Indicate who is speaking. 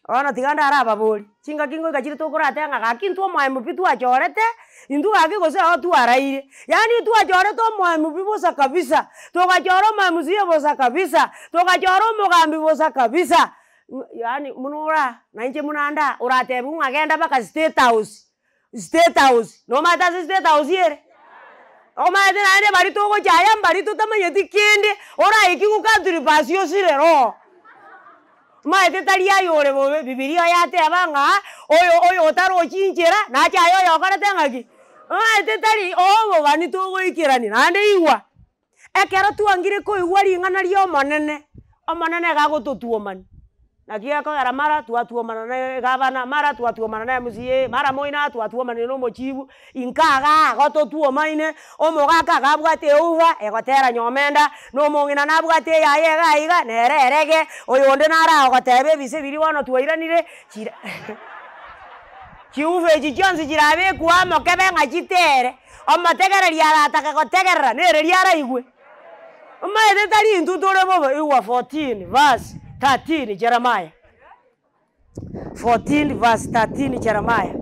Speaker 1: Bono tiga ndarababorie, chingaki ngoika chire tokorateba ng'a gaki intwe omoemu pi twachorete, intwe gaki gose oo twaraire, yaani twachorete omoemu pi bosa kabisa, togachora omo MCA bosa kabisa, togachora omogambi bosa kabisa, ng'a yaani buna ora na inche buna nde aa, oratebiwa ng'a genda mpaka state house, state house, nomanyete ase state house ere? Omanyete naende baria togochaya mbaria totamanyeti kende, oraikiwu country bus osire roho. Omanyete tari aye ore bobe, bibilia yateba ng'a oyo oyo otarochi nchera, nache aye oyokorete ng'aki? Omanyete tari obobani togoikerania, naende igwa, ekero twangire koigwa ring'ana ria omonene, omonene iga agototwomani, naki gekogera mara twatwomana na egavana, mara twatwomana na MCA, mara moino twatwomanire na omochibu, inka igaa igo totwomaine, omogaka iga abwate euba, egotera nyomenda, na omong'ina nabwate eyaye iga iga, nere erege, oyonde nare agoteba ebise biria bono twairanire, chira chiuba echi chionsi chirabekwa amo kebe ng'a chitere, omotegereri aratake gotegerera, nere riria araigwe. Omanyete tari intwe tore bobe, igwa 14 verse 13 Jeremiah, 14 verse 13 Jeremiah.